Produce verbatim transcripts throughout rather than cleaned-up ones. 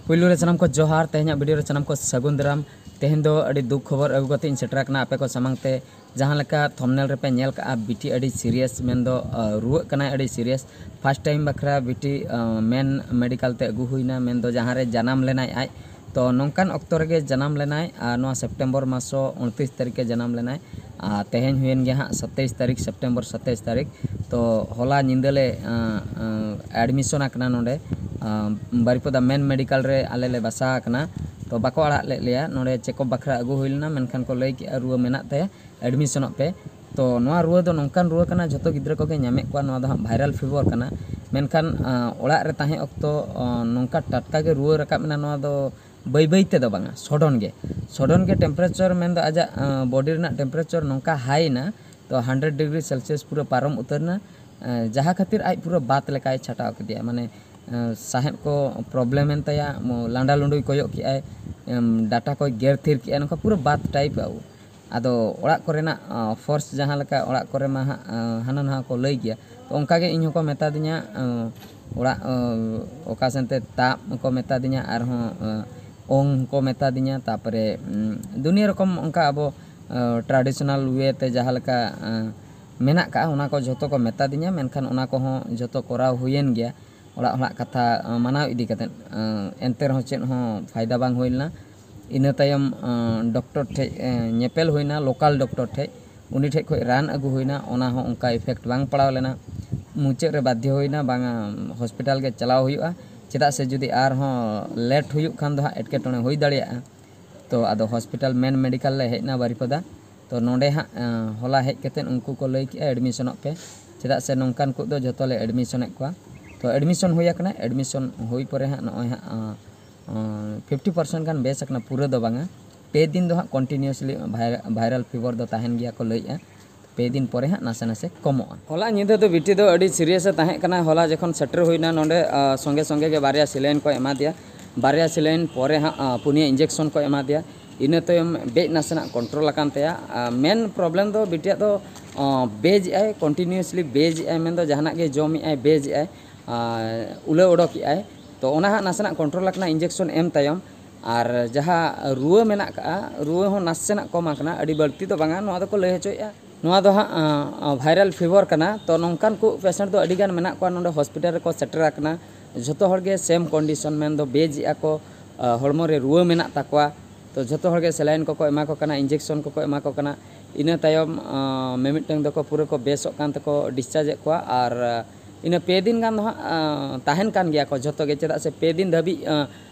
ᱯᱩᱭᱞᱩ ᱨᱮ ᱥᱟᱱᱟᱢ ᱠᱚ ᱡᱚᱦᱟᱨ᱾ ᱛᱮᱦᱮᱧᱟᱜ ᱵᱷᱤᱰᱤᱭᱳ ᱨᱮ ᱥᱟᱱᱟᱢ ᱠᱚ ᱥᱟᱹᱜᱩᱱ ᱫᱟᱨᱟᱢ᱾ ᱛᱮᱦᱮᱧ ᱫᱚ ᱟᱹᱰᱤ ᱫᱩᱠ ᱠᱷᱚᱵᱚᱨ ᱟᱹᱜᱩ ᱠᱟᱛᱮ ᱤᱧ ᱥᱮᱴᱮᱨ ᱟᱠᱟᱱᱟ ᱟᱯᱮ ᱠᱚ ᱥᱟᱢᱟᱝ ᱛᱮ᱾ ᱡᱟᱦᱟᱸ ᱞᱮᱠᱟ ᱛᱷᱚᱢᱱᱮᱞ ᱨᱮᱯᱮ ᱧᱮᱞ ᱠᱟᱜᱼᱟ, ᱵᱤᱴᱤ ᱟᱹᱰᱤ ᱥᱤᱨᱤᱭᱟᱥ, ᱢᱮᱱᱫᱚ ᱨᱩᱣᱟᱹᱜ ᱠᱟᱱᱟᱭ ᱟᱹᱰᱤ ᱥᱤᱨᱤᱭᱟᱥ᱾ ᱯᱷᱟᱥᱴ ᱴᱟᱭᱤᱢ ᱵᱟᱠᱷᱨᱟ ᱵᱤᱴᱤ ᱢᱮᱱ ᱢᱮᱰᱤᱠᱟᱞ ᱛᱮ ᱟᱹᱜᱩ ᱦᱩᱭᱱᱟ, ᱢᱮᱱᱫᱚ ᱡᱟᱦᱟᱸ ᱨᱮ ᱡᱟᱱᱟᱢ ᱞᱮᱱᱟᱭ ᱟᱡ᱾ ᱛᱚ ᱱᱚᱝᱠᱟᱱ ᱚᱠᱛᱚ ᱨᱮᱜᱮ ᱡᱟᱱᱟᱢ ᱞᱮᱱᱟᱭ ᱟᱨ ᱱᱚᱣᱟ ᱥᱮᱯᱴᱮᱢᱵᱚᱨ ᱢᱟᱥ ᱩᱱᱛᱨᱤᱥ ᱛᱟᱹᱨᱤᱠᱷ ᱮ ᱡᱟᱱᱟᱢ ᱞᱮᱱᱟᱭ᱾ ᱟᱨ ᱛᱮᱦᱮᱧ ᱦᱩᱭᱮᱱ ᱜᱮᱭᱟ ᱦᱟᱸᱜ ᱥᱟᱛᱟᱭᱤᱥ ᱛᱟᱹᱨᱤᱠᱷ, ᱥᱮᱯᱴᱮᱢᱵᱚᱨ ᱥᱟᱛᱟᱭᱤᱥ ᱛᱟᱹᱨᱤᱠᱷ᱾ ᱛᱚ ᱦᱚᱞᱟ ᱧᱤᱫᱟᱹ ᱞᱮ ᱮᱰᱢᱤᱥᱚᱱ ᱟᱠᱟᱱᱟ ᱱᱚᱰᱮ ᱵᱟᱨᱤᱯᱚᱫᱟ ᱢᱮᱱ ᱢᱮᱰᱤᱠᱟᱞ ᱨᱮ ᱟᱞᱮ ᱞᱮ ᱵᱟᱥᱟ ᱟᱠᱟᱱᱟ᱾ ᱛᱚ ᱵᱟᱠᱚ ᱟᱲᱟᱜ ᱞᱮᱫ ᱞᱮᱭᱟ, ᱱᱚᱰᱮ ᱪᱮᱠᱚᱯ ᱵᱟᱠᱷᱨᱟ ᱟᱹᱜᱩ ᱦᱩᱭ ᱞᱮᱱᱟ, ᱢᱮᱱᱠᱷᱟᱱ ᱠᱚ ᱞᱟᱹᱭ ᱠᱮᱜᱼᱟ ᱨᱩᱣᱟᱹ ᱢᱮᱱᱟᱜ ᱛᱟᱭᱟ, ᱮᱰᱢᱤᱥᱚᱱᱚᱜ ᱯᱮ᱾ ᱛᱚ ᱱᱚᱣᱟ ᱨᱩᱣᱟᱹ ᱫᱚ ᱱᱚᱝᱠᱟᱱ ᱨᱩᱣᱟᱹ ᱠᱟᱱᱟ, ᱡᱷᱚᱛᱚ ᱜᱤᱫᱽᱨᱟᱹ ᱠᱚᱜᱮ ᱧᱟᱢᱮᱫ ᱠᱚᱣᱟ᱾ ᱱᱚᱣᱟ ᱫᱚ ᱦᱟᱸᱜ ᱵᱷᱟᱭᱨᱟᱞ ᱯᱷᱤᱵᱚᱨ ᱠᱟᱱᱟ, ᱢᱮᱱᱠᱷᱟᱱ ᱱᱚᱝᱠᱟ ᱴᱟᱴᱠᱟ ᱜᱮ ᱨᱩᱣᱟᱹ ᱨᱟᱠᱟᱵ ᱮᱱᱟ᱾ ᱱᱚᱣᱟ ᱫᱚ ᱵᱟᱹᱭ ᱵᱟᱹᱭ ᱛᱮᱫᱚ ᱵᱟᱝᱟ, ᱥᱚᱰᱚᱱ ᱜᱮ᱾ ᱥᱚᱰᱚᱱ ᱜᱮ ᱴᱮᱢᱯᱟᱨᱮᱪᱟᱨ, ᱢᱮᱱᱫᱚ ᱟᱡᱟᱜ ᱵᱚᱰᱤ ᱨᱮᱱᱟᱜ ᱴᱮᱢᱯᱟᱨᱮᱪᱟᱨ ᱱᱚᱝᱠᱟ ᱦᱟᱭ ᱮᱱᱟ, ᱛᱚ ᱦᱟᱱᱰᱨᱮᱰ ᱰᱤᱜᱽᱨᱤ ᱥᱮᱞᱥᱤᱭᱟᱥ ᱯᱩᱨᱟᱹ ᱯᱟᱨᱚᱢ ᱩᱛᱟᱹᱨ ᱮᱱᱟ᱾ ᱡᱟᱦᱟᱸ ᱠᱷᱟᱹᱛᱤᱨ ᱟᱡ ᱯᱩᱨᱟᱹ ᱵᱟᱛ ᱞᱮᱠᱟᱭ ᱪᱷᱟᱴᱟᱣ ᱠᱮᱫᱮᱭᱟ, ᱢᱟᱱᱮ ᱥᱟᱦᱮᱫ ᱠᱚ ᱯᱨᱚᱵᱞᱮᱢ ᱮᱱ ᱛᱟᱭᱟ, ᱞᱟᱸᱰᱟ ᱞᱩᱸᱰᱩᱭ ᱠᱚᱭᱚᱜ ᱠᱮᱜᱼᱟᱭ, ᱰᱟᱴᱟ ᱠᱚᱭ ᱜᱮᱨ ᱛᱷᱤᱨ ᱠᱮᱜᱼᱟᱭ, ᱱᱚᱝᱠᱟ ᱯᱩᱨᱟᱹ ᱵᱟᱛ ᱴᱟᱭᱤᱯ᱾ ᱟᱫᱚ ᱚᱲᱟᱜ ᱠᱚᱨᱮᱱᱟᱜ ᱯᱷᱳᱨᱥ ᱡᱟᱦᱟᱸ ᱞᱮᱠᱟ ᱚᱲᱟᱜ ᱠᱚᱨᱮ ᱢᱟ ᱦᱟᱸᱜ ᱦᱟᱱᱟ ᱱᱟᱣᱟ ᱠᱚ ᱞᱟᱹᱭ ᱜᱮᱭᱟ, ᱛᱚ ᱚᱱᱠᱟᱜᱮ ᱤᱧ ᱦᱚᱸᱠᱚ ᱢᱮᱛᱟ ᱫᱤᱧᱟ᱾ ᱚᱲᱟᱜ ᱚᱠᱟ ᱥᱮᱱᱛᱮ ᱛᱟᱵ ᱠᱚ ᱢᱮᱛᱟ ᱫᱤᱧᱟ, ᱟᱨᱦᱚᱸ ᱚᱝ ᱠᱚ ᱢᱮᱛᱟ ᱫᱤᱧᱟ, ᱛᱟᱨᱯᱚᱨᱮ ᱫᱩᱱᱤᱭᱟᱹ ᱨᱚᱠᱚᱢ ᱚᱱᱠᱟ ᱟᱵᱚ ᱴᱨᱟᱰᱤᱥᱚᱱᱟᱞ ᱳᱭᱮ ᱛᱮ ᱡᱟᱦᱟᱸ ᱞᱮᱠᱟ ᱢᱮᱱᱟᱜ ᱠᱟᱜᱼᱟ, ᱚᱱᱟ ᱠᱚ ᱡᱷᱚᱛᱚ ᱠᱚ ᱢᱮᱛᱟ ᱫᱤᱧᱟ, ᱢᱮᱱᱠᱷᱟᱱ ᱚᱱᱟ ᱠᱚᱦᱚᱸ ᱡᱷᱚᱛᱚ ᱠᱚᱨᱟᱣ ᱦᱩᱭᱮᱱ ᱜᱮᱭᱟ᱾ ᱚᱲᱟᱜ ᱦᱚᱲᱟᱜ ᱠᱟᱛᱷᱟ ᱢᱟᱱᱟᱣ ᱤᱫᱤ ᱠᱟᱛᱮᱫ, ᱮᱱᱛᱮ ᱨᱮᱦᱚᱸ ᱪᱮᱫ ᱦᱚᱸ ᱯᱷᱟᱭᱫᱟ ᱵᱟᱝ ᱦᱩᱭ ᱞᱮᱱᱟ᱾ ᱤᱱᱟᱹ ᱛᱟᱭᱚᱢ ᱰᱚᱠᱴᱚᱨ ᱴᱷᱮᱡ ᱧᱮᱯᱮᱞ ᱦᱩᱭᱱᱟ, ᱞᱳᱠᱟᱞ ᱰᱚᱠᱴᱚᱨ ᱴᱷᱮᱡ᱾ ᱩᱱᱤ ᱴᱷᱮᱡ ᱠᱷᱚᱡ ᱨᱟᱱ ᱟᱹᱜᱩ ᱦᱩᱭᱱᱟ, ᱚᱱᱟ ᱦᱚᱸ ᱚᱱᱠᱟ ᱤᱯᱷᱮᱠᱴ ᱵᱟᱝ ᱯᱟᱲᱟᱣ ᱞᱮᱱᱟ᱾ ᱢᱩᱪᱟᱹᱫ ᱨᱮ ᱵᱟᱫᱽᱫᱷᱚ ᱦᱩᱭᱱᱟ, ᱵᱟᱝᱟ, ᱦᱚᱥᱯᱤᱴᱟᱞ ᱜᱮ ᱪᱟᱞᱟᱣ ᱦᱩᱭᱩᱜᱼᱟ, ᱪᱮᱫᱟᱜ ᱥᱮ ᱡᱩᱫᱤ ᱟᱨᱦᱚᱸ ᱞᱮᱴ ᱦᱩᱭᱩᱜ ᱠᱷᱟᱱ ᱫᱚ ᱦᱟᱸᱜ ᱮᱴᱠᱮᱴᱚᱬᱮ ᱦᱩᱭ ᱫᱟᱲᱮᱭᱟᱜᱼᱟ᱾ ᱛᱚ ᱟᱫᱚ ᱦᱚᱥᱯᱤᱴᱟᱞ ᱢᱮᱱ ᱢᱮᱰᱤᱠᱟᱞ ᱞᱮ ᱦᱮᱡ ᱮᱱᱟ ᱵᱟᱨᱤᱯᱚᱫᱟ᱾ ᱛᱚ ᱱᱚᱰᱮ ᱦᱟᱸᱜ ᱦᱚᱞᱟ ᱦᱮᱡ ᱠᱟᱛᱮᱫ ᱩᱱᱠᱩ ᱠᱚ ᱞᱟᱹᱭ ᱠᱮᱜᱼᱟ ᱮᱰᱢᱤᱥᱚᱱᱚᱜ ᱯᱮ, ᱪᱮᱫᱟᱜ ᱥᱮ ᱱᱚᱝᱠᱟᱱ ᱠᱚ ᱫᱚ ᱡᱷᱚᱛᱚ ᱞᱮ ᱮᱰᱢᱤᱥᱚᱱᱮᱫ ᱠᱚᱣᱟ᱾ ᱛᱚ ᱮᱰᱢᱤᱥᱚᱱ ᱦᱩᱭ ᱟᱠᱟᱱᱟ᱾ ᱮᱰᱢᱤᱥᱚᱱ ᱦᱩᱭ ᱯᱚᱨᱮ ᱦᱟᱸᱜ ᱱᱚᱜᱼᱚᱭ ᱦᱟᱸᱜ ᱯᱷᱤᱯᱴᱤ ᱯᱟᱨᱥᱮᱱᱴ ᱜᱟᱱ ᱵᱮᱥ ᱟᱠᱟᱱᱟ, ᱯᱩᱨᱟᱹ ᱫᱚ ᱵᱟᱝᱟ᱾ ᱯᱮ ᱫᱤᱱ ᱫᱚ ᱦᱟᱸᱜ ᱠᱚᱱᱴᱤᱱᱤᱭᱩᱥᱞᱤ ᱵᱷᱟᱭᱨᱟᱞ ᱯᱷᱤᱵᱚᱨ ᱫᱚ ᱛᱟᱦᱮᱱ ᱜᱮᱭᱟ ᱠᱚ ᱞᱟᱹᱭᱮᱜᱼᱟ᱾ ᱯᱮ ᱫᱤᱱ ᱯᱚᱨᱮ ᱦᱟᱸᱜ ᱱᱟᱥᱮ ᱱᱟᱥᱮ ᱠᱚᱢᱚᱜᱼᱟ᱾ ᱦᱚᱞᱟ ᱧᱤᱫᱟᱹ ᱫᱚ ᱵᱤᱴᱤ ᱫᱚ ᱟᱹᱰᱤ ᱥᱤᱨᱤᱭᱟᱥ ᱮ ᱛᱟᱦᱮᱸ ᱠᱟᱱᱟ᱾ ᱦᱚᱞᱟ ᱡᱚᱠᱷᱚᱱ ᱥᱮᱴᱮᱨ ᱦᱩᱭᱱᱟ ᱱᱚᱰᱮ, ᱥᱚᱸᱜᱮ ᱥᱚᱸᱜᱮ ᱜᱮ ᱵᱟᱨᱭᱟ ᱥᱮᱞᱟᱭᱤᱱ ᱠᱚ ᱮᱢᱟ ᱫᱮᱭᱟ᱾ ᱵᱟᱨᱭᱟ ᱥᱮᱞᱟᱭᱤᱱ ᱯᱚᱨᱮ ᱦᱟᱸᱜ ᱯᱩᱱᱭᱟᱹ ᱤᱧᱡᱮᱠᱥᱚᱱ ᱠᱚ ᱮᱢᱟ ᱫᱮᱭᱟ᱾ ᱤᱱᱟᱹ ᱛᱟᱭᱚᱢ ᱵᱮᱡ ᱱᱟᱥᱮᱱᱟᱜ ᱠᱚᱱᱴᱨᱳᱞ ᱟᱠᱟᱱ ᱛᱟᱭᱟ᱾ ᱢᱮᱱ ᱯᱨᱚᱵᱞᱮᱢ ᱫᱚ ᱵᱤᱴᱤᱭᱟᱜ ᱫᱚ ᱵᱮᱡᱽ ᱮᱜᱼᱟᱭ, ᱠᱚᱱᱴᱤᱱᱤᱭᱩᱥᱞᱤ ᱵᱮᱡᱽ ᱮᱜᱼᱟᱭ, ᱢᱮᱱᱫᱚ ᱡᱟᱦᱟᱱᱟᱜ ᱜᱮ ᱡᱚᱢᱮᱜᱼᱟᱭ, ᱵᱮᱡᱽ ᱮᱜᱼᱟᱭ, ᱩᱞᱟᱹ ᱚᱰᱚᱠᱮᱜᱼᱟᱭ᱾ ᱛᱚ ᱚᱱᱟ ᱦᱟᱸᱜ ᱱᱟᱥᱮᱱᱟᱜ ᱠᱚᱱᱴᱨᱳᱞ ᱟᱠᱟᱱᱟ ᱤᱧᱡᱮᱠᱥᱚᱱ ᱮᱢ ᱛᱟᱭᱚᱢ᱾ ᱟᱨ ᱡᱟᱦᱟᱸ ᱨᱩᱣᱟᱹ ᱢᱮᱱᱟᱜ ᱠᱟᱜᱼᱟ, ᱨᱩᱣᱟᱹ ᱦᱚᱸ ᱱᱟᱥᱮᱱᱟᱜ ᱠᱚᱢ ᱟᱠᱟᱱᱟ, ᱟᱹᱰᱤ ᱵᱟᱹᱲᱛᱤ ᱫᱚ ᱵᱟᱝᱟ, ᱱᱚᱣᱟ ᱫᱚᱠᱚ ᱞᱟᱹᱭ ᱦᱚᱪᱚᱭᱮᱫᱼᱟ᱾ ᱱᱚᱣᱟ ᱫᱚ ᱦᱟᱸᱜ ᱵᱷᱟᱭᱨᱟᱞ ᱯᱷᱤᱵᱚᱨ ᱠᱟᱱᱟ᱾ ᱛᱚ ᱱᱚᱝᱠᱟᱱ ᱠᱚ ᱯᱮᱥᱮᱱᱴ ᱫᱚ ᱟᱹᱰᱤᱜᱟᱱ ᱢᱮᱱᱟᱜ ᱠᱚᱣᱟ ᱱᱚᱰᱮ ᱦᱚᱥᱯᱤᱴᱟᱞ ᱨᱮᱠᱚ ᱥᱮᱴᱮᱨ ᱟᱠᱟᱱᱟ᱾ ᱡᱷᱚᱛᱚ ᱦᱚᱲᱜᱮ ᱥᱮᱢ ᱠᱚᱱᱰᱤᱥᱚᱱ, ᱢᱮᱱᱫᱚ ᱵᱮᱡᱽ ᱮᱫᱼᱟ ᱠᱚ, ᱦᱚᱲᱢᱚ ᱨᱮ ᱨᱩᱣᱟᱹ ᱢᱮᱱᱟᱜ ᱛᱟᱠᱚᱣᱟ᱾ ᱛᱚ ᱡᱷᱚᱛᱚ ᱦᱚᱲᱜᱮ ᱥᱮᱞᱟᱭᱤᱱ ᱠᱚᱠᱚ ᱮᱢᱟ ᱠᱚ ᱠᱟᱱᱟ, ᱤᱧᱡᱮᱠᱥᱚᱱ ᱠᱚᱠᱚ ᱮᱢᱟ ᱠᱚ ᱠᱟᱱᱟ᱾ ᱤᱱᱟᱹ ᱛᱟᱭᱚᱢ ᱢᱤᱢᱤᱫᱴᱟᱝ ᱫᱚᱠᱚ ᱯᱩᱨᱟᱹ ᱠᱚ ᱵᱮᱥᱚᱜ ᱠᱟᱱ ᱛᱮᱠᱚ ᱰᱤᱥᱪᱟᱨᱡᱽ ᱮᱫ ᱠᱚᱣᱟ᱾ ᱟᱨ ᱤᱱᱟᱹ ᱯᱮ ᱫᱤᱱ ᱜᱟᱱ ᱫᱚ ᱦᱟᱸᱜ ᱛᱟᱦᱮᱱ ᱠᱟᱱ ᱜᱮᱭᱟ ᱠᱚ ᱡᱷᱚᱛᱚ ᱜᱮ, ᱪᱮᱫᱟᱜ ᱥᱮ ᱯᱮ ᱫᱤᱱ ᱫᱷᱟᱹᱵᱤᱡ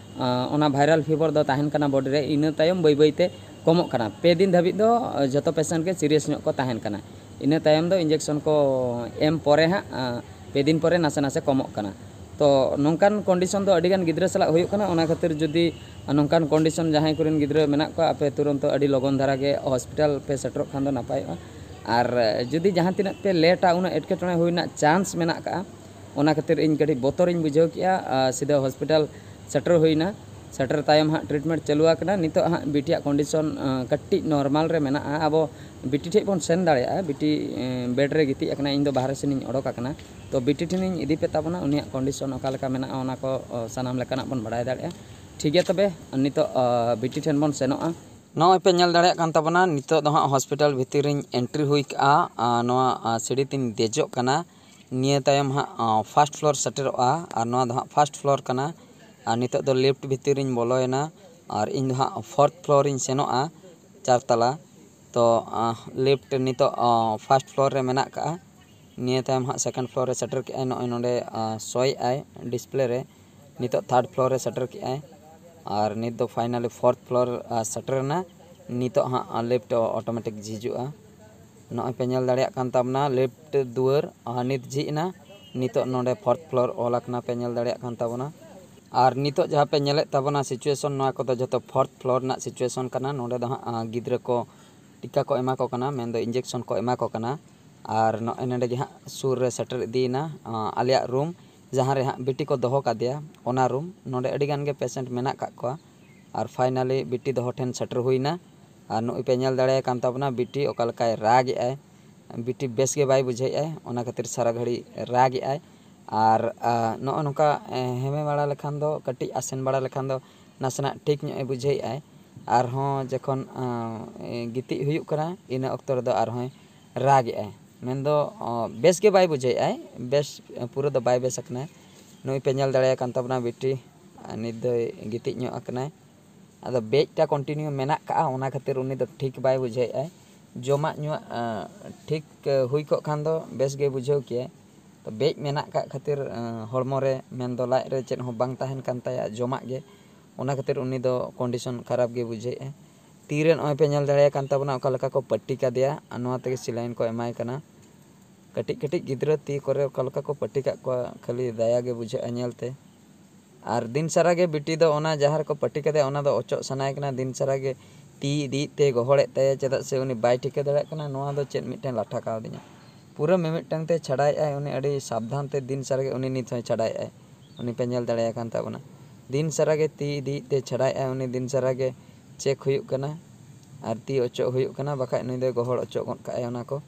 ᱚᱱᱟ ᱵᱷᱟᱭᱨᱟᱞ ᱯᱷᱤᱵᱚᱨ ᱫᱚ ᱛᱟᱦᱮᱱ ᱠᱟᱱᱟ ᱵᱚᱰᱤ ᱨᱮ᱾ ᱤᱱᱟᱹ ᱛᱟᱭᱚᱢ ᱵᱟᱹᱭ ᱵᱟᱹᱭᱛᱮ ᱠᱚᱢᱚᱜ ᱠᱟᱱᱟ᱾ ᱯᱮ ᱫᱤᱱ ᱫᱷᱟᱹᱵᱤᱡ ᱫᱚ ᱡᱷᱚᱛᱚ ᱯᱮᱥᱮᱱᱴ ᱜᱮ ᱥᱤᱨᱤᱭᱟᱥ ᱧᱚᱜ ᱠᱚ ᱛᱟᱦᱮᱱ ᱠᱟᱱᱟ᱾ ᱤᱱᱟᱹ ᱛᱟᱭᱚᱢ ᱫᱚ ᱤᱧᱡᱮᱠᱥᱚᱱ ᱠᱚ ᱮᱢ ᱯᱚᱨᱮ ᱦᱟᱸᱜ ᱯᱮ ᱫᱤᱱ ᱯᱚᱨᱮ ᱱᱟᱥᱮ ᱱᱟᱥᱮ ᱠᱚᱢᱚᱜ ᱠᱟᱱᱟ᱾ ᱛᱚ ᱱᱚᱝᱠᱟᱱ ᱠᱚᱱᱰᱤᱥᱚᱱ ᱫᱚ ᱟᱹᱰᱤᱜᱟᱱ ᱜᱤᱫᱽᱨᱟᱹ ᱥᱟᱞᱟᱜ ᱦᱩᱭᱩᱜ ᱠᱟᱱᱟ᱾ ᱚᱱᱟ ᱠᱷᱟᱹᱛᱤᱨ ᱡᱩᱫᱤ ᱱᱚᱝᱠᱟᱱ ᱠᱚᱱᱰᱤᱥᱚᱱ ᱡᱟᱦᱟᱸᱭ ᱠᱚᱨᱮᱱ ᱜᱤᱫᱽᱨᱟᱹ ᱢᱮᱱᱟᱜ ᱠᱚᱣᱟ, ᱟᱯᱮ ᱛᱩᱨᱚᱱᱛᱚ ᱟᱹᱰᱤ ᱞᱚᱜᱚᱱ ᱫᱷᱟᱨᱟ ᱜᱮ ᱦᱚᱥᱯᱤᱴᱟᱞ ᱯᱮ ᱥᱮᱴᱮᱨᱚᱜ ᱠᱷᱟᱱ ᱫᱚ ᱱᱟᱯᱟᱭᱚᱜᱼᱟ᱾ ᱟᱨ ᱡᱩᱫᱤ ᱡᱟᱦᱟᱸ ᱛᱤᱱᱟᱹᱜ ᱯᱮ ᱞᱮᱴᱟ, ᱩᱱᱟᱹᱜ ᱮᱴᱠᱮᱴᱚᱬᱮ ᱦᱩᱭ ᱨᱮᱱᱟᱜ ᱪᱟᱱᱥ ᱢᱮᱱᱟᱜ ᱠᱟᱜᱼᱟ᱾ ᱚᱱᱟ ᱠᱷᱟᱹᱛᱤᱨ ᱤᱧ ᱠᱟᱹᱴᱤᱡ ᱵᱚᱛᱚᱨᱤᱧ ᱵᱩᱡᱷᱟᱹᱣ ᱠᱮᱜᱼᱟ᱾ ᱥᱤᱫᱷᱟᱹ ᱦᱚᱥᱯᱤᱴᱟᱞ ᱥᱮᱴᱮᱨ ᱦᱩᱭᱱᱟ᱾ ᱥᱮᱴᱮᱨ ᱛᱟᱭᱚᱢ ᱦᱟᱸᱜ ᱴᱨᱤᱴᱢᱮᱱᱴ ᱪᱟᱹᱞᱩ ᱟᱠᱟᱱᱟ᱾ ᱱᱤᱛᱚᱜ ᱦᱟᱸᱜ ᱵᱤᱴᱤᱭᱟᱜ ᱠᱚᱱᱰᱤᱥᱚᱱ ᱠᱟᱹᱴᱤᱡ ᱱᱚᱨᱢᱟᱞ ᱨᱮ ᱢᱮᱱᱟᱜᱼᱟ᱾ ᱟᱵᱚ ᱵᱤᱴᱤ ᱴᱷᱮᱡ ᱵᱚᱱ ᱥᱮᱱ ᱫᱟᱲᱮᱭᱟᱜᱼᱟ᱾ ᱵᱤᱴᱤ ᱵᱮᱰ ᱨᱮ ᱜᱤᱛᱤᱡ ᱟᱠᱟᱱᱟ, ᱤᱧ ᱫᱚ ᱵᱟᱦᱨᱮ ᱥᱮᱱᱤᱧ ᱚᱰᱚᱠ ᱟᱠᱟᱱᱟ᱾ ᱛᱚ ᱵᱤᱴᱤ ᱴᱷᱮᱱᱤᱧ ᱤᱫᱤ ᱯᱮ ᱛᱟᱵᱚᱱᱟ, ᱩᱱᱤᱭᱟᱜ ᱠᱚᱱᱰᱤᱥᱚᱱ ᱚᱠᱟ ᱞᱮᱠᱟ ᱢᱮᱱᱟᱜᱼᱟ, ᱚᱱᱟ ᱠᱚ ᱥᱟᱱᱟᱢ ᱞᱮᱠᱟᱱᱟᱜ ᱵᱚᱱ ᱵᱟᱲᱟᱭ ᱫᱟᱲᱮᱭᱟᱜᱼᱟ᱾ ᱴᱷᱤᱠ ᱜᱮᱭᱟ, ᱛᱚᱵᱮ ᱱᱤᱛᱚᱜ ᱵᱤᱴᱤ ᱴᱷᱮᱱ ᱵᱚᱱ ᱥᱮᱱᱚᱜᱼᱟ᱾ ᱱᱚᱜᱼᱚᱭ ᱯᱮ ᱧᱮᱞ ᱫᱟᱲᱮᱭᱟᱜ ᱠᱟᱱ ᱛᱟᱵᱚᱱᱟ, ᱱᱤᱛᱚᱜ ᱫᱚ ᱦᱟᱸᱜ ᱦᱚᱥᱯᱤᱴᱟᱞ ᱵᱷᱤᱛᱤᱨ ᱨᱤᱧ ᱮᱱᱴᱨᱤ ᱦᱩᱭ ᱠᱟᱜᱼᱟ᱾ ᱱᱚᱣᱟ ᱥᱤᱲᱤ ᱛᱤᱧ ᱫᱮᱡᱚᱜ ᱠᱟᱱᱟ᱾ ᱱᱤᱭᱟᱹ ᱛᱟᱭᱚᱢ ᱦᱟᱸᱜ ᱯᱷᱟᱥᱴ ᱯᱷᱞᱳᱨ ᱥᱮᱴᱮᱨᱚᱜᱼᱟ᱾ ᱟᱨ ᱱᱚᱣᱟ ᱫᱚ ᱦᱟᱸᱜ ᱯᱷᱟᱥᱴ ᱯᱷᱞᱳᱨ ᱠᱟᱱᱟ᱾ ᱟᱨ ᱱᱤᱛᱚᱜ ᱫᱚ ᱞᱤᱯᱷᱴ ᱵᱷᱤᱛᱤᱨ ᱨᱤᱧ ᱵᱚᱞᱚᱭᱮᱱᱟ᱾ ᱟᱨ ᱤᱧ ᱫᱚ ᱦᱟᱸᱜ ᱯᱷᱳᱨᱛᱷ ᱯᱷᱞᱳᱨ ᱤᱧ ᱥᱮᱱᱚᱜᱼᱟ, ᱪᱟᱨ ᱛᱟᱞᱟ᱾ ᱛᱚ ᱞᱤᱯᱷᱴ ᱱᱤᱛᱚᱜ ᱯᱷᱟᱥᱴ ᱯᱷᱞᱳᱨ ᱨᱮ ᱢᱮᱱᱟᱜ ᱠᱟᱜᱼᱟ᱾ ᱱᱤᱭᱟᱹ ᱛᱟᱭᱚᱢ ᱦᱟᱸᱜ ᱥᱮᱠᱮᱱᱰ ᱯᱷᱞᱳᱨ ᱨᱮ ᱥᱮᱴᱮᱨ ᱠᱮᱜᱼᱟᱭ᱾ ᱱᱚᱜᱼᱚᱭ ᱱᱚᱰᱮ ᱥᱳᱭᱮᱜᱼᱟᱭ ᱰᱤᱥᱯᱞᱮ ᱨᱮ᱾ ᱱᱤᱛᱚᱜ ᱛᱷᱟᱨᱰ ᱯᱷᱞᱳᱨ ᱨᱮ ᱥᱮᱴᱮᱨ ᱠᱮᱜᱼᱟᱭ᱾ ᱟᱨ ᱱᱤᱛ ᱫᱚ ᱯᱷᱟᱭᱱᱟᱞᱤ ᱯᱷᱳᱨᱛᱷ ᱯᱷᱞᱳᱨ ᱥᱮᱴᱮᱨ ᱮᱱᱟ᱾ ᱱᱤᱛᱚᱜ ᱦᱟᱸᱜ ᱞᱤᱯᱷᱴ ᱚᱴᱳᱢᱮᱴᱤᱠ ᱡᱷᱤᱡᱩᱜᱼᱟ᱾ ᱱᱚᱜᱼᱚᱭ ᱯᱮ ᱧᱮᱞ ᱫᱟᱲᱮᱭᱟᱜ ᱠᱟᱱ ᱛᱟᱵᱚᱱᱟ, ᱞᱤᱯᱷᱴ ᱫᱩᱣᱟᱹᱨ ᱱᱤᱛ ᱡᱷᱤᱡ ᱮᱱᱟ᱾ ᱱᱤᱛᱚᱜ ᱱᱚᱰᱮ ᱯᱷᱳᱨᱛᱷ ᱯᱷᱞᱳᱨ ᱚᱞ ᱟᱠᱟᱱᱟ, ᱯᱮ ᱧᱮᱞ ᱫᱟᱲᱮᱭᱟᱜ ᱠᱟᱱ ᱛᱟᱵᱚᱱᱟ᱾ ᱟᱨ ᱱᱤᱛᱚᱜ ᱡᱟᱦᱟᱸ ᱯᱮ ᱧᱮᱞᱮᱫ ᱛᱟᱵᱚᱱᱟ ᱥᱤᱪᱩᱭᱮᱥᱚᱱ, ᱱᱚᱣᱟ ᱠᱚᱫᱚ ᱡᱷᱚᱛᱚ ᱯᱷᱳᱨᱛᱷ ᱯᱷᱞᱳᱨ ᱨᱮᱱᱟᱜ ᱥᱤᱪᱩᱭᱮᱥᱚᱱ ᱠᱟᱱᱟ᱾ ᱱᱚᱰᱮ ᱫᱚ ᱦᱟᱸᱜ ᱜᱤᱫᱽᱨᱟᱹ ᱠᱚ ᱴᱤᱠᱟ ᱠᱚ ᱮᱢᱟ ᱠᱚ ᱠᱟᱱᱟ, ᱢᱮᱱᱫᱚ ᱤᱧᱡᱮᱠᱥᱚᱱ ᱠᱚ ᱮᱢᱟ ᱠᱚ ᱠᱟᱱᱟ᱾ ᱟᱨ ᱱᱚᱜᱼᱚᱭ ᱱᱚᱰᱮ ᱜᱮ ᱦᱟᱸᱜ ᱥᱩᱨ ᱨᱮ ᱥᱮᱴᱮᱨ ᱤᱫᱤᱭᱮᱱᱟ ᱟᱞᱮᱭᱟᱜ ᱨᱩᱢ, ᱡᱟᱦᱟᱸ ᱨᱮ ᱦᱟᱸᱜ ᱵᱤᱴᱤ ᱠᱚ ᱫᱚᱦᱚ ᱠᱟᱫᱮᱭᱟ, ᱚᱱᱟ ᱨᱩᱢ᱾ ᱱᱚᱰᱮ ᱟᱹᱰᱤ ᱜᱟᱱ ᱜᱮ ᱯᱮᱥᱮᱱᱴ ᱢᱮᱱᱟᱜ ᱠᱟᱜ ᱠᱚᱣᱟ᱾ ᱟᱨ ᱯᱷᱟᱭᱱᱟᱞᱤ ᱵᱤᱴᱤ ᱫᱚᱦᱚ ᱴᱷᱮᱱ ᱥᱮᱴᱮᱨ ᱦᱩᱭᱱᱟ᱾ ᱟᱨ ᱱᱩᱜᱼᱩᱭ ᱯᱮ ᱧᱮᱞ ᱫᱟᱲᱮᱭᱟᱭ ᱠᱟᱱ ᱛᱟᱵᱚᱱᱟ, ᱵᱤᱴᱤ ᱚᱠᱟ ᱞᱮᱠᱟᱭ ᱨᱟᱜ ᱮᱜᱼᱟᱭ᱾ ᱵᱤᱴᱤ ᱵᱮᱥ ᱜᱮ ᱵᱟᱭ ᱵᱩᱡᱷᱟᱹᱣᱮᱫᱼᱟᱭ, ᱚᱱᱟ ᱠᱷᱟᱹᱛᱤᱨ ᱥᱟᱨᱟ ᱜᱷᱟᱹᱲᱤᱡ ᱨᱟᱜ ᱮᱜᱼᱟᱭ᱾ ᱟᱨ ᱱᱚᱜᱼᱚ ᱱᱚᱝᱠᱟ ᱦᱮᱢᱮ ᱵᱟᱲᱟ ᱞᱮᱠᱷᱟᱱ ᱫᱚ, ᱠᱟᱹᱴᱤᱡ ᱟᱥᱮᱱ ᱵᱟᱲᱟ ᱞᱮᱠᱷᱟᱱ ᱫᱚ ᱱᱟᱥᱮᱱᱟᱜ ᱴᱷᱤᱠ ᱧᱚᱜ ᱮ ᱵᱩᱡᱷᱟᱹᱣᱮᱫᱼᱟᱭ᱾ ᱟᱨᱦᱚᱸ ᱡᱚᱠᱷᱚᱱ ᱜᱤᱛᱤᱡ ᱦᱩᱭᱩᱜ ᱠᱟᱱᱟ, ᱤᱱᱟᱹ ᱚᱠᱛᱚ ᱨᱮᱫᱚ ᱟᱨᱦᱚᱸᱭ ᱨᱟᱜᱮᱫᱼᱟᱭ᱾ ᱢᱮᱱᱫᱚ ᱵᱮᱥ ᱜᱮ ᱵᱟᱭ ᱵᱩᱡᱷᱟᱹᱣᱮᱫᱼᱟᱭ, ᱵᱮᱥ ᱯᱩᱨᱟᱹ ᱫᱚ ᱵᱟᱭ ᱵᱮᱥ ᱟᱠᱟᱱᱟ᱾ ᱱᱩᱭ ᱯᱮ ᱧᱮᱞ ᱫᱟᱲᱮᱭᱟᱭ ᱠᱟᱱ ᱛᱟᱵᱚᱱᱟ ᱵᱤᱴᱤ, ᱱᱤᱛ ᱫᱚᱭ ᱜᱤᱛᱤᱡ ᱧᱚᱜ ᱟᱠᱟᱱᱟᱭ᱾ ᱟᱫᱚ ᱵᱮᱡᱽᱴᱟ continue ᱢᱮᱱᱟᱜ ᱠᱟᱜᱼᱟ, ᱚᱱᱟ ᱠᱷᱟᱹᱛᱤᱨ ᱩᱱᱤ ᱫᱚ ᱴᱷᱤᱠ ᱵᱟᱭ ᱵᱩᱡᱷᱟᱹᱣᱮᱫᱼᱟᱭ᱾ ᱡᱚᱢᱟᱜ ᱧᱩᱣᱟᱜ ᱴᱷᱤᱠ ᱦᱩᱭ ᱠᱚᱜ ᱠᱷᱟᱱ ᱫᱚ ᱵᱮᱥ ᱜᱮ ᱵᱩᱡᱷᱟᱹᱣ ᱠᱮᱭᱟᱭ᱾ ᱛᱚ ᱵᱮᱡᱽ ᱢᱮᱱᱟᱜ ᱠᱟᱜ ᱠᱷᱟᱹᱛᱤᱨ ᱦᱚᱲᱢᱚ ᱨᱮ, ᱢᱮᱱᱫᱚ ᱞᱟᱡ ᱨᱮ ᱪᱮᱫ ᱦᱚᱸ ᱵᱟᱝ ᱛᱟᱦᱮᱱ ᱠᱟᱱ ᱛᱟᱭᱟ ᱡᱚᱢᱟᱜ ᱜᱮ, ᱚᱱᱟ ᱠᱷᱟᱹᱛᱤᱨ ᱩᱱᱤ ᱫᱚ condition ᱠᱷᱟᱨᱟᱯ ᱜᱮ ᱵᱩᱡᱷᱟᱹᱣᱮᱫᱼᱟᱭ᱾ ᱛᱤᱨᱮ ᱱᱚᱜᱼᱚᱭ ᱯᱮ ᱧᱮᱞ ᱫᱟᱲᱮᱭᱟᱜ ᱠᱟᱱ ᱛᱟᱵᱚᱱᱟ ᱚᱠᱟ ᱞᱮᱠᱟ ᱠᱚ ᱯᱟᱹᱴᱤ ᱠᱟᱫᱮᱭᱟ, ᱟᱨ ᱱᱚᱣᱟ ᱛᱮᱜᱮ saline ᱠᱚ ᱮᱢᱟᱭ ᱠᱟᱱᱟ᱾ ᱠᱟᱹᱴᱤᱡ ᱠᱟᱹᱴᱤᱡ ᱜᱤᱫᱽᱨᱟᱹ ᱛᱤ ᱠᱚᱨᱮ ᱚᱠᱟ ᱞᱮᱠᱟ ᱠᱚ ᱯᱟᱹᱴᱤ ᱠᱟᱜ ᱠᱚᱣᱟ, ᱠᱷᱟᱹᱞᱤ ᱫᱟᱭᱟ ᱜᱮ ᱵᱩᱡᱷᱟᱹᱜᱼᱟ ᱧᱮᱞ ᱛᱮ᱾ ᱟᱨ ᱫᱤᱱ ᱥᱟᱨᱟ ᱜᱮ ᱵᱤᱴᱤ ᱫᱚ ᱚᱱᱟ ᱡᱟᱦᱟᱸ ᱨᱮᱠᱚ ᱯᱟᱹᱴᱤ ᱠᱟᱫᱮᱭᱟ, ᱚᱱᱟ ᱫᱚ ᱚᱪᱚᱜ ᱥᱟᱱᱟᱭᱮ ᱠᱟᱱᱟ᱾ ᱫᱤᱱ ᱥᱟᱨᱟ ᱜᱮ ᱛᱤ ᱤᱫᱤᱭᱮᱫ ᱛᱮ ᱜᱚᱦᱚᱲᱮᱫ ᱛᱟᱭᱟ, ᱪᱮᱫᱟᱜ ᱥᱮ ᱩᱱᱤ ᱵᱟᱭ ᱴᱷᱤᱠᱟᱹ ᱫᱟᱲᱮᱭᱟᱜ ᱠᱟᱱᱟ ᱱᱚᱣᱟ ᱫᱚ ᱪᱮᱫ ᱢᱤᱫᱴᱮᱱ ᱞᱟᱴᱷᱟ ᱠᱟᱣᱫᱤᱧᱟ᱾ ᱯᱩᱨᱟᱹ ᱢᱤᱢᱤᱫᱴᱟᱝ ᱛᱮ ᱪᱷᱟᱰᱟᱭᱮᱫᱼᱟᱭ᱾ ᱩᱱᱤ ᱟᱹᱰᱤ ᱥᱟᱵᱫᱷᱟᱱ ᱛᱮ ᱫᱤᱱ ᱥᱟᱨᱟ ᱜᱮ ᱩᱱᱤ ᱱᱤᱛ ᱦᱚᱸᱭ ᱪᱷᱟᱰᱟᱭᱮᱫᱼᱟᱭ᱾ ᱩᱱᱤ ᱯᱮ ᱧᱮᱞ ᱫᱟᱲᱮᱭᱟᱭ ᱠᱟᱱ ᱛᱟᱵᱚᱱᱟ, ᱫᱤᱱ ᱥᱟᱨᱟ ᱜᱮ ᱛᱤ ᱤᱫᱤᱭᱮᱫ ᱛᱮ ᱪᱷᱟᱰᱟᱭᱮᱫᱼᱟᱭ᱾ ᱩᱱᱤ ᱫᱤᱱ ᱥᱟᱨᱟ ᱜᱮ check ᱦᱩᱭᱩᱜ ᱠᱟᱱᱟ ᱟᱨ ᱛᱤ ᱚᱪᱚᱜ ᱦᱩᱭᱩᱜ ᱠᱟᱱᱟ, ᱵᱟᱠᱷᱟᱡ ᱱᱩᱭ ᱫᱚᱭ ᱜᱚᱦᱚᱲ ᱚᱪᱚᱜ ᱜᱚᱫ ᱠᱟᱜᱼᱟᱭ ᱚᱱᱟ ᱠᱚ᱾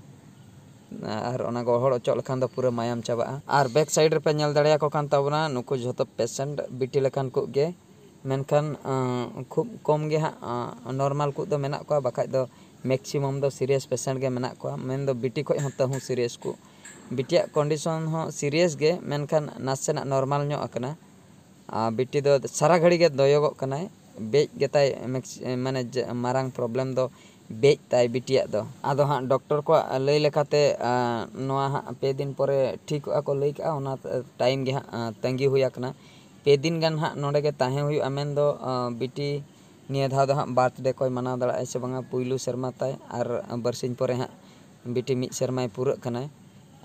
ᱟᱨ ᱚᱱᱟ ᱜᱚᱦᱚᱲ ᱚᱪᱚᱜ ᱞᱮᱠᱷᱟᱱ ᱫᱚ ᱯᱩᱨᱟᱹ ᱢᱟᱭᱟᱢ ᱪᱟᱵᱟᱜᱼᱟ᱾ ᱟᱨ back side ᱨᱮᱯᱮ ᱧᱮᱞ ᱫᱟᱲᱮᱭᱟᱠᱚ ᱠᱟᱱ ᱛᱟᱵᱚᱱᱟ, ᱱᱩᱠᱩ ᱡᱷᱚᱛᱚ patient ᱵᱤᱴᱤ ᱞᱮᱠᱟᱱ ᱠᱚ ᱜᱮ, ᱢᱮᱱᱠᱷᱟᱱ ᱟᱸ, ᱠᱷᱩᱵ ᱠᱚᱢ ᱜᱮ ᱦᱟᱸᱜ ᱟᱸ, normal ᱠᱚ ᱫᱚ ᱢᱮᱱᱟᱜ ᱠᱚᱣᱟ, ᱵᱟᱠᱷᱟᱡ ᱫᱚ maximum ᱫᱚ serious patient ᱜᱮ ᱢᱮᱱᱟᱜ ᱠᱚᱣᱟ᱾ ᱢᱮᱱᱫᱚ ᱵᱤᱴᱤ ᱠᱷᱚᱡ ᱦᱚᱸ ᱛᱟᱹᱦᱩ serious ᱠᱚ᱾ ᱵᱤᱴᱤᱭᱟᱜ condition ᱦᱚᱸ serious ᱜᱮ, ᱢᱮᱱᱠᱷᱟᱱ ᱱᱟᱥᱮᱱᱟᱜ normal ᱧᱚᱜ ᱟᱠᱟᱱᱟ᱾ ᱟᱨ ᱵᱤᱴᱤ ᱫᱚ ᱥᱟᱨᱟ ᱜᱷᱟᱹᱲᱤ ᱜᱮ ᱫᱚᱭᱚᱜᱚᱜ ᱠᱟᱱᱟᱭ᱾ ᱵᱮᱡ ᱜᱮᱛᱟᱭ ᱢᱮᱠᱥ-, ᱢᱟᱱᱮ ᱡᱮ ᱢᱟᱨᱟᱝ problem ᱫᱚ ᱵᱮᱡ ᱛᱟᱭ ᱵᱤᱴᱤᱭᱟᱜ ᱫᱚ᱾ ᱟᱫᱚ ᱦᱟᱸᱜ doctor ᱠᱚᱣᱟᱜ ᱞᱟᱹᱭ ᱞᱮᱠᱟᱛᱮ, ᱟᱸ, ᱱᱚᱣᱟ ᱦᱟᱸᱜ ᱯᱮ ᱫᱤᱱ ᱯᱚᱨᱮ ᱴᱷᱤᱠᱚᱜᱼᱟ ᱠᱚ ᱞᱟᱹᱭ ᱠᱟᱜᱼᱟ, ᱚᱱᱟ time ᱜᱮ ᱦᱟᱸᱜ, ᱟᱸ, ᱛᱟᱺᱜᱤ ᱦᱩᱭ ᱟᱠᱟᱱᱟ᱾ ᱯᱮ ᱫᱤᱱ ᱜᱟᱱ ᱦᱟᱸᱜ ᱱᱚᱰᱮ ᱜᱮ ᱛᱟᱦᱮᱸ ᱦᱩᱭᱩᱜᱼᱟ, ᱢᱮᱱᱫᱚ, ᱟᱸ, ᱵᱤᱴᱤ ᱱᱤᱭᱟᱹ ᱫᱷᱟᱣ ᱫᱚ ᱦᱟᱸᱜ birthday ᱠᱚᱭ ᱢᱟᱱᱟᱣ ᱫᱟᱲᱮᱭᱟᱜᱼᱟ ᱥᱮ ᱵᱟᱝᱟ, ᱯᱩᱭᱞᱩ ᱥᱮᱨᱢᱟ ᱛᱟᱭ, ᱟᱨ ᱵᱟᱨᱥᱤᱧ ᱯᱚᱨᱮ ᱦᱟᱸᱜ ᱵᱤᱴᱤ ᱢᱤᱫ ᱥᱮᱨᱢᱟᱭ ᱯᱩᱨᱟᱹᱜ ᱠᱟᱱᱟᱭ᱾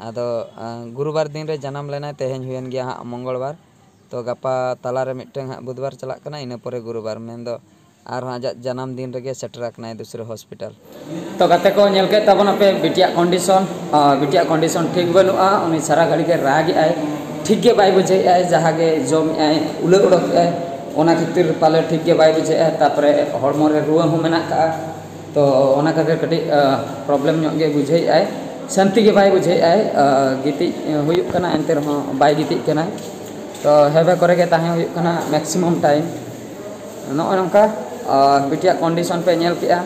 ᱟᱫᱚ, ᱟᱸ, ᱜᱩᱨᱩᱵᱟᱨ ᱫᱤᱱ ᱨᱮ ᱡᱟᱱᱟᱢ ᱞᱮᱱᱟᱭ, ᱛᱮᱦᱮᱧ ᱦᱩᱭᱮᱱ ᱜᱮᱭᱟ ᱦᱟᱸᱜ ᱢᱚᱝᱜᱚᱞᱵᱟᱨ᱾ ᱛᱚ ᱜᱟᱯᱟ ᱛᱟᱞᱟᱨᱮ ᱢᱤᱫᱴᱟᱝ ᱦᱟᱸᱜ ᱵᱩᱫᱷᱵᱟᱨ ᱪᱟᱞᱟᱜ ᱠᱟᱱᱟ, ᱤᱱᱟᱹ ᱯᱚᱨᱮ ᱜᱩᱨᱩᱵᱟᱨ, ᱢᱮᱱᱫᱚ ᱟᱨᱦᱚᱸ ᱟᱡᱟᱜ ᱡᱟᱱᱟᱢ ᱫᱤᱱ ᱨᱮᱜᱮ ᱥᱮᱴᱮᱨ ᱟᱠᱟᱱᱟᱭ ᱫᱩᱥᱨᱟᱹ hospital᱾ ᱛᱚ ᱜᱟᱛᱮ ᱠᱚ, ᱧᱮᱞ ᱠᱮᱫ ᱛᱟᱵᱚᱱᱟᱯᱮ ᱵᱤᱴᱤᱭᱟᱜ condition᱾ ᱟᱨ ᱵᱤᱴᱤᱭᱟᱜ condition ᱴᱷᱤᱠ ᱵᱟᱹᱱᱩᱜᱼᱟ, ᱩᱱᱤ ᱥᱟᱨᱟ ᱜᱷᱟᱹᱲᱤ ᱜᱮ ᱨᱟᱜᱮᱜᱼᱟᱭ, ᱴᱷᱤᱠ ᱜᱮ ᱵᱟᱭ ᱵᱩᱡᱷᱟᱹᱣᱮᱜᱼᱟᱭ, ᱡᱟᱦᱟᱸ ᱜᱮ ᱡᱚᱢᱮᱜᱼᱟᱭ ᱩᱞᱟᱹ ᱚᱰᱚᱠᱮᱜᱼᱟᱭ, ᱚᱱᱟ ᱠᱷᱟᱹᱛᱤᱨ ᱯᱟᱞᱮ ᱴᱷᱤᱠ ᱜᱮ ᱵᱟᱭ ᱵᱩᱡᱷᱟᱹᱣᱮᱜᱼᱟᱭ᱾ ᱛᱟᱨᱯᱚᱨᱮ ᱦᱚᱲᱢᱚ ᱨᱮ ᱨᱩᱣᱟᱹ ᱦᱚᱸ ᱢᱮᱱᱟᱜ ᱠᱟᱜᱼᱟ, ᱛᱚ ᱚᱱᱟ ᱠᱷᱟᱹᱛᱤᱨ ᱠᱟᱹᱴᱤᱡ, ᱟᱸ, problem ᱧᱚᱜ ᱜᱮ ᱵᱩᱡᱷᱟᱹᱣᱮᱜᱼᱟᱭ᱾ ᱥᱟᱱᱛᱤ ᱜᱮ ᱵᱟᱭ ᱵᱩᱡᱷᱟᱹᱣᱮᱫᱼᱟᱭ᱾ ᱜᱤᱛᱤᱡ ᱦᱩᱭᱩᱜ ᱠᱟᱱᱟ, ᱮᱱᱛᱮ ᱨᱮᱦᱚᱸ ᱵᱟᱭ ᱜᱤᱛᱤᱡ ᱠᱟᱱᱟ᱾ ᱛᱚ ᱦᱮᱵᱮ ᱠᱚᱨᱮ ᱜᱮ ᱛᱟᱦᱮᱸ ᱦᱩᱭᱩᱜ ᱠᱟᱱᱟ maximum time᱾ ᱱᱚᱜᱼᱚᱭ ᱱᱚᱝᱠᱟ ᱵᱤᱴᱤᱭᱟᱜ condition ᱯᱮ ᱧᱮᱞ ᱠᱮᱜᱼᱟ᱾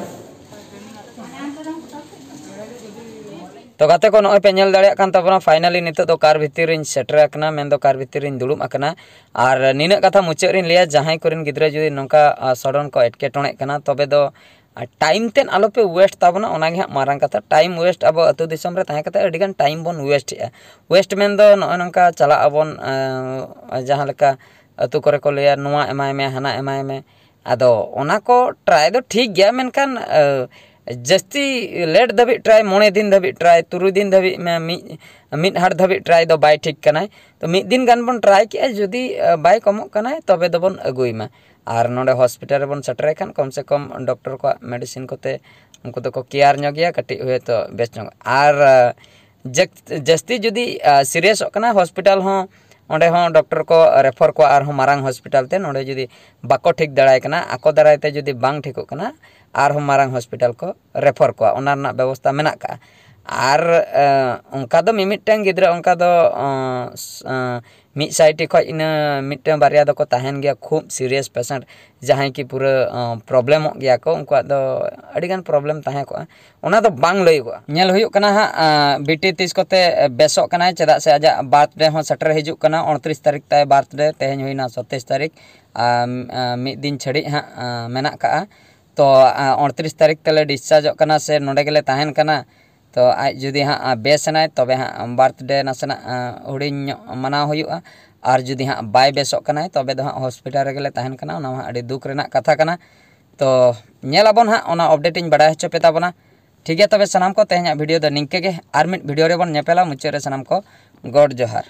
ᱛᱚ ᱜᱟᱛᱮ ᱠᱚ, ᱱᱚᱜᱼᱚᱭ ᱯᱮ ᱧᱮᱞ ᱫᱟᱲᱮᱭᱟᱜ ᱠᱟᱱ ᱛᱟᱵᱚᱱᱟ, finally ᱱᱤᱛᱚᱜ ᱫᱚ car ᱵᱷᱤᱛᱤᱨ ᱨᱤᱧ ᱥᱮᱴᱮᱨ ᱟᱠᱟᱱᱟ, ᱢᱮᱱᱫᱚ car ᱵᱷᱤᱛᱤᱨ ᱨᱤᱧ ᱫᱩᱲᱩᱵ ᱟᱠᱟᱱᱟ᱾ ᱟᱨ ᱱᱤᱱᱟᱹᱜ ᱠᱟᱛᱷᱟ ᱢᱩᱪᱟᱹᱫ ᱨᱤᱧ ᱞᱟᱹᱭᱟ, ᱡᱟᱦᱟᱸᱭ ᱠᱚᱨᱮᱱ ᱜᱤᱫᱽᱨᱟᱹ ᱡᱩᱫᱤ ᱱᱚᱝᱠᱟ ᱥᱚᱰᱚᱱ ᱠᱚ ᱮᱴᱠᱮᱴᱚᱬᱮᱜ ᱠᱟᱱᱟ, ᱛᱚᱵᱮ ᱫᱚ time ᱛᱮᱫ ᱟᱞᱚᱯᱮ waste ᱛᱟᱵᱚᱱᱟ, ᱚᱱᱟᱜᱮ ᱦᱟᱸᱜ ᱢᱟᱨᱟᱝ ᱠᱟᱛᱷᱟ᱾ Time waste ᱟᱵᱚ ᱟᱹᱛᱩ ᱫᱤᱥᱚᱢ ᱨᱮ ᱛᱟᱦᱮᱸ ᱠᱟᱛᱮ ᱟᱹᱰᱤᱜᱟᱱ time ᱵᱚᱱ waste ᱮᱜᱼᱟ᱾ Waste ᱢᱮᱱᱫᱚ ᱱᱚᱜᱼᱚᱭ ᱱᱚᱝᱠᱟ ᱪᱟᱞᱟᱜ ᱟᱵᱚᱱ, ᱡᱟᱦᱟᱸ ᱞᱮᱠᱟ ᱟᱹᱛᱩ ᱠᱚᱨᱮ ᱠᱚ ᱞᱟᱹᱭᱟ, ᱱᱚᱣᱟ ᱮᱢᱟᱭ ᱢᱮ, ᱦᱟᱱᱟ ᱮᱢᱟᱭ ᱢᱮ, ᱟᱫᱚ ᱚᱱᱟ ᱠᱚ try ᱫᱚ ᱴᱷᱤᱠ ᱜᱮᱭᱟ, ᱢᱮᱱᱠᱷᱟᱱ ᱡᱟᱹᱥᱛᱤ late ᱫᱷᱟᱹᱵᱤᱡ try, ᱢᱚᱬᱮ ᱫᱤᱱ ᱫᱷᱟᱹᱵᱤᱡ try, ᱛᱩᱨᱩᱭ ᱫᱤᱱ ᱫᱷᱟᱹᱵᱤᱡ ᱢᱤᱫ ᱢᱤᱫ ᱦᱟᱴ ᱫᱷᱟᱹᱵᱤᱡ try ᱫᱚ ᱵᱟᱭ ᱴᱷᱤᱠ ᱠᱟᱱᱟᱭ᱾ ᱛᱚ ᱢᱤᱫ ᱫᱤᱱ ᱜᱟᱱ ᱵᱚᱱ try ᱠᱮᱜᱼᱟ, ᱡᱩᱫᱤ ᱵᱟᱭ ᱠᱚᱢᱚᱜ ᱠᱟᱱᱟᱭ, ᱛᱚᱵᱮ ᱫᱚᱵᱚᱱ ᱟᱹᱜᱩᱭ ᱢᱟ᱾ ᱟᱨ ᱱᱚᱰᱮ hospital ᱨᱮᱵᱚᱱ ᱥᱮᱴᱮᱨ ᱠᱷᱟᱱ ᱠᱚᱢ ᱥᱮ ᱠᱚᱢ doctor ᱠᱚᱣᱟᱜ medicine ᱠᱚᱛᱮ ᱩᱱᱠᱩ ᱫᱚᱠᱚ care ᱧᱚᱜ ᱜᱮᱭᱟ, ᱠᱟᱹᱴᱤᱡ ᱦᱚᱭᱛᱳ ᱵᱮᱥ ᱧᱚᱜ᱾ ᱟᱨ ᱡᱟᱹᱥᱛᱤ ᱡᱩᱫᱤ serious ᱚᱜ ᱠᱟᱱᱟ, hospital ᱦᱚᱸ, ᱚᱸᱰᱮ ᱦᱚᱸ doctor ᱠᱚ refer ᱠᱚᱣᱟ ᱟᱨᱦᱚᱸ ᱢᱟᱨᱟᱝ hospital ᱛᱮ᱾ ᱱᱚᱰᱮ ᱡᱩᱫᱤ ᱵᱟᱠᱚ ᱴᱷᱤᱠ ᱫᱟᱲᱮᱭᱟᱭ ᱠᱟᱱᱟ, ᱟᱠᱚ ᱫᱟᱨᱟᱭ ᱛᱮ ᱡᱩᱫᱤ ᱵᱟᱝ ᱴᱷᱤᱠᱚᱜ ᱠᱟᱱᱟ, ᱟᱨᱦᱚᱸ ᱢᱟᱨᱟᱝ hospital ᱠᱚ refer ᱠᱚᱣᱟ, ᱚᱱᱟ ᱨᱮᱱᱟᱜ ᱵᱮᱵᱚᱥᱛᱷᱟ ᱢᱮᱱᱟᱜ ᱠᱟᱜᱼᱟ᱾ ᱟᱨ ᱚᱱᱠᱟ ᱫᱚ ᱢᱤᱢᱤᱫᱴᱟᱝ ᱜᱤᱫᱽᱨᱟᱹ ᱚᱱᱠᱟ ᱫᱚ ᱢᱤᱫ ᱥᱟᱭᱴᱤ ᱠᱷᱚᱱ ᱤᱱᱟᱹ ᱢᱤᱫᱴᱟᱝ ᱵᱟᱨᱭᱟ ᱫᱚᱠᱚ ᱛᱟᱦᱮᱱ ᱜᱮᱭᱟ ᱠᱷᱩᱵ serious patient, ᱡᱟᱦᱟᱸᱭ ᱠᱤ ᱯᱩᱨᱟᱹ problemᱚᱜ ᱜᱮᱭᱟ ᱠᱚ, ᱩᱱᱠᱩᱣᱟᱜ ᱫᱚ ᱟᱹᱰᱤᱜᱟᱱ problem ᱛᱟᱦᱮᱸ ᱠᱚᱜᱼᱟ᱾ ᱚᱱᱟ ᱫᱚ ᱵᱟᱝ ᱞᱟᱹᱭᱚᱜᱚᱜᱼᱟ᱾ ᱧᱮᱞ ᱦᱩᱭᱩᱜ ᱠᱟᱱᱟ ᱦᱟᱸᱜ, ᱵᱤᱴᱤ ᱛᱤᱥ ᱠᱚᱛᱮ ᱵᱮᱥᱚᱜ ᱠᱟᱱᱟᱭ, ᱪᱮᱫᱟᱜ ᱥᱮ ᱟᱡᱟᱜ birthday ᱦᱚᱸ ᱥᱮᱴᱮᱨ ᱦᱤᱡᱩᱜ ᱠᱟᱱᱟ᱾ ᱩᱱᱛᱨᱤᱥ ᱛᱟᱹᱨᱤᱠᱷ ᱛᱟᱭ birthday, ᱛᱮᱦᱮᱧ ᱦᱩᱭᱱᱟ ᱥᱟᱛᱟᱥ ᱛᱟᱹᱨᱤᱠᱷ, ᱟᱨ ᱢᱤᱫ ᱫᱤᱱ ᱪᱷᱟᱹᱲᱤᱡ ᱦᱟᱸᱜ ᱢᱮᱱᱟᱜ ᱠᱟᱜᱼᱟ᱾ ᱛᱚ ᱩᱱᱛᱨᱤᱥ ᱛᱟᱹᱨᱤᱠᱷ ᱛᱮᱞᱮ dischargeᱚᱜ ᱠᱟᱱᱟ ᱥᱮ ᱱᱚᱰᱮ ᱜᱮᱞᱮ ᱛᱟᱦᱮᱱ ᱠᱟᱱᱟ᱾ ᱛᱚ ᱟᱡ ᱡᱩᱫᱤ ᱦᱟᱸᱜ ᱵᱮᱥ ᱮᱱᱟᱭ, ᱛᱚᱵᱮ ᱦᱟᱸᱜ birthday ᱱᱟᱥᱮᱱᱟᱜ ᱦᱩᱰᱤᱧ ᱧᱚᱜ ᱢᱟᱱᱟᱣ ᱦᱩᱭᱩᱜᱼᱟ᱾ ᱟᱨ ᱡᱩᱫᱤ ᱦᱟᱸᱜ ᱵᱟᱭ ᱵᱮᱥᱚᱜ ᱠᱟᱱᱟᱭ, ᱛᱚᱵᱮ ᱫᱚ ᱦᱟᱸᱜ hospital ᱨᱮᱜᱮ ᱞᱮ ᱛᱟᱦᱮᱱ ᱠᱟᱱᱟ᱾ ᱚᱱᱟ ᱢᱟ ᱟᱹᱰᱤ ᱫᱩᱠ ᱨᱮᱱᱟᱜ ᱠᱟᱛᱷᱟ ᱠᱟᱱᱟ᱾ ᱛᱚ ᱧᱮᱞ ᱟᱵᱚᱱ ᱦᱟᱸᱜ, ᱚᱱᱟ update ᱤᱧ ᱵᱟᱲᱟᱭ ᱦᱚᱪᱚ ᱯᱮ ᱛᱟᱵᱚᱱᱟ᱾ ᱴᱷᱤᱠ ᱜᱮᱭᱟ, ᱛᱚᱵᱮ ᱥᱟᱱᱟᱢ ᱠᱚ, ᱛᱮᱦᱮᱧᱟᱜ video ᱫᱚ ᱱᱤᱝᱠᱟᱹ ᱜᱮ᱾ ᱟᱨ ᱢᱤᱫ video ᱨᱮᱵᱚᱱ ᱧᱮᱯᱮᱞᱟ᱾ ᱢᱩᱪᱟᱹᱫ ᱨᱮ ᱥᱟᱱᱟᱢ ᱠᱚ ᱜᱚᱰ ᱡᱚᱦᱟᱨ᱾